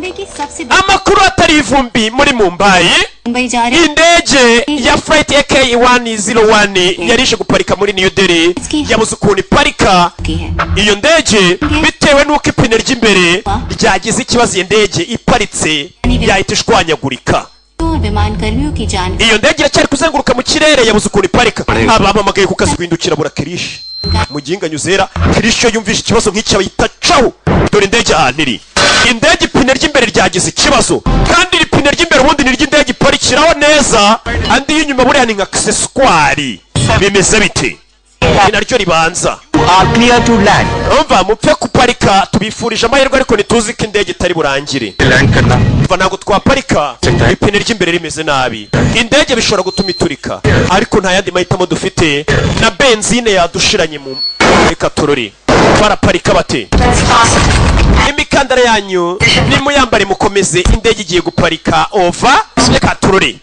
Bombay की सबसे बड़ी Amakuru atari ivumbi muri Mumbai. Mumbai जा रहे Indege ya flight AK 101 yarije guparika muri New Delhi, yabuze ukuntu iparika की है। iyo ndege bitewe n'uko ipine ry'imbere ryagize ikibazo. Iyo ndege iparitse yahita ishwanyagurika. और विमान कर्मियों की जान Iyo ndege iracyari kuzenguruka mu kirere, yabuze ukuntu iparika. Abampamagaye ku kazi guhindukira bura Kirishi muginga nyuzera. Kirishi iyo yumvishe ikibazo nk'iki bayita cawu. Dore indege ahantu iri. Indege ipine ry'imbere ryagize ikibazo, kandi iri pine ry'imbere ubundi ni ry'indege iparikiraho neza, andi y'inyuma buriya ni nka accessoire. Bimeze bite? Ni naryo ribanza. Are clear to land. Umva, mupfe kuparika, tubifurije amahirwe, ariko ntituzi ko indege itari burangire. Land करना Umva, ntabwo twaparika ipine ry'imbere rimeze nabi. Indege bishobora gutuma iturika, ariko nta yandi mahitamo dufite, na benzine yadushiranye. Mu reka turori baraparika bate. Imikandara yanyu nimuyambare, mukomeze, indege igiye guparika. Ova, reka turori.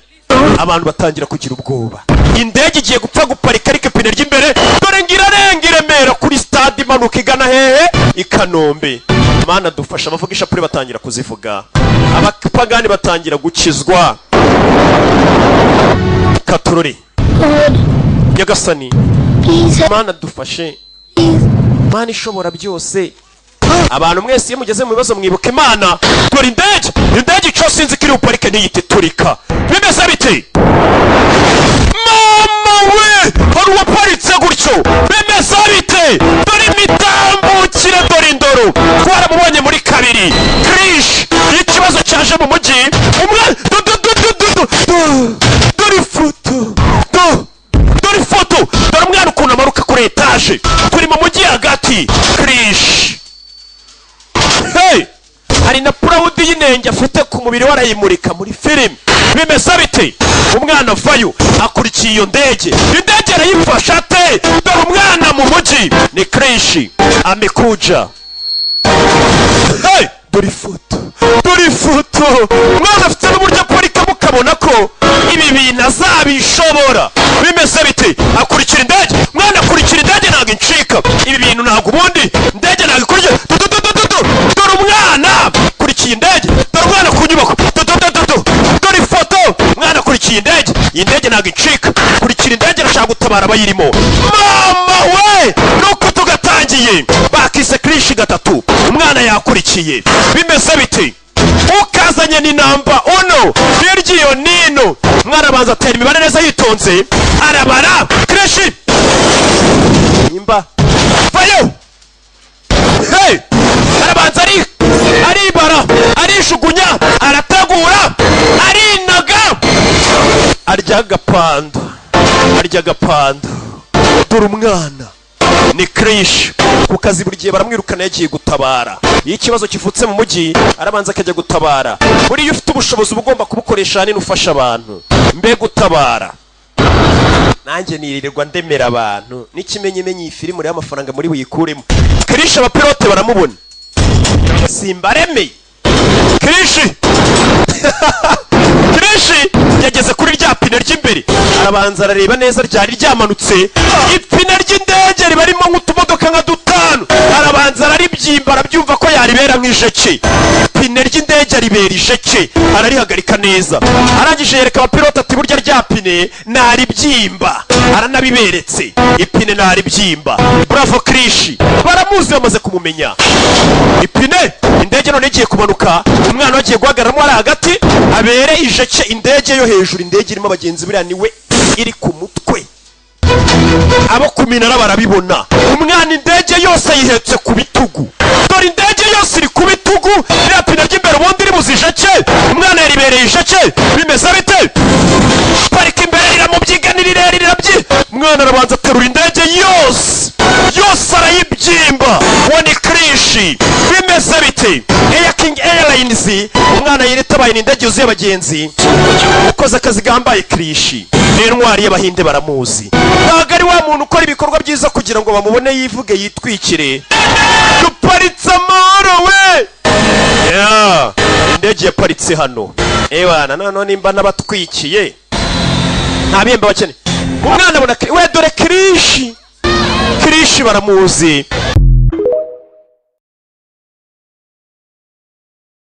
Abantu batangira kugira ubwoba. Indege igiye gupfa guparika, ariko ipine ry'imbere, dore ngo irarenga i Remera kuri stade, imanuka igana hehe? I Kanombe. Mana dufasha. Abavuga ishapure batangira kuzivuga, abapagani batangira gukizwa. Katurori. God, Nyagasani, please, Mana dufashe. Please. Mana ishobora byose. Abantu mwese iyo mugeze mu bibazo mwibuka Imana. Dore indege, indege ico sinzi ko iri buparike ntiyite iturika. Bimeze biti? Mama we, hari uwaparitse gutyo. Bimeze bite? Dore imitambukire, dore indoro. Twaramubonye muri kabiri, Krish. Ikibazo cyaje mu mujyi, umwe du du du du du du du. Dore ifoto, du dore ifoto, dore umwana ukuntu amanuka kuri etaje. Turi mu mujyi hagati. Krish, hey! Hari na proud y'inenge afite ku mubiri we, arayimurika muri filime. Bimeze bite? Umwana avayo akurikiye iyo ndege, indege arayifasha ate? Dore umwana mu mujyi ni Krish amekuja. Hey! Dore ifoto, dore ifoto. Umwana afite n'uburyo aparika, mukabona ko ibi bintu azabishobora. Bimeze bite? Akurikira indege, umwana akurikira indege, ntabwo incika. Ibi bintu ntabwo, ubundi indege ntabwo ikurikira. Du- du- du- du- du- du. Dore umwana akurikiye indege, dore umwana ku nyubako. Du- du- du- du- du. Dore ifoto, umwana akurikiye indege. Iyi ndege ntabwo incika. Kurikira indege, arashaka gutabara abayirimo. Mama we, nuko tugatangiye. Bakise Krishi gatatu. Umwana yakurikiye. Bimeze biti? Ukazanye ni namba uno, hirya iyo nino. Umwana abanza atera imibare neza yitonze, arabara. Krishi nimba vayo. Hey! Arabanza ari aribara, arijugunya, arategura, arinaga, arya agapando, arya agapando. Dore umwana ni Krish. Ku kazi buri gihe baramwirukana, yagiye gutabara. Iyo ikibazo kivutse mu mujyi, arabanza akajya gutabara. Buriya ufite ubushobozi uba ugomba kubukoresha ahanini ufasha abantu. Mbega utabara! Nanjye nirirwa ndemera abantu n'ikimenyimenyi. Iyi filime uriho amafaranga muri buyikuremo. Krish, abapilote baramubona. Simbaremeye Krish. Krish yageze kuri rya pine ry'imbere, arabanza arareba neza, ryari ryamanutse. Ipine ry'indege riba ririmo nk'utumodoka nka dutanu. Arabanza araribyimba, arabyumva ko yaribera nk'ijeke. Ipine ry'indege aribera ijeke, ararihagarika neza. Arangije yereka abapilote ati: "Burya rya pine naribyimba." Aranabiberetse, ipine naribyimba. Bravo Krish, baramuzi, bamaze kumumenya. Ipine, indege none igiye kumanuka, umwana agiye guhagararamo ari hagati, abere ijeke indege yo hejuru. Indege irimo abagenzi, buriya niwe iri ku mutwe. Abo ku minara barabibona. Umwana indege yose ayihetse ku bitugu. Dore indege yose iri ku bitugu. Ririya pine ry'imbere ubundi ribuze ijeke, umwana yaribereye ijeke. Bimeze bite? Parika imbere, riramubyiga, ni rirerire, rirabyi. Umwana arabanza aterura indege yose yose, arayibyimba. Uwo ni Krishi. Bimeze bite? Air King Airlines, umwana yiritabaye, ni indege yuzuye abagenzi. Ukoze akazi gambaye. Krishi ni intwari y'Abahinde, baramuzi. Ntabwo ari wa muntu ukora ibikorwa byiza kugira ngo bamubone, yivuge, yitwikire. Duparitse amahoro we. Yeah. Indege yaparitse hano. Ewana, noneho nimba n'abatwikiye nta bihembo bakeneye. Umwana abona we, dore Krishi. Krishi baramuzi.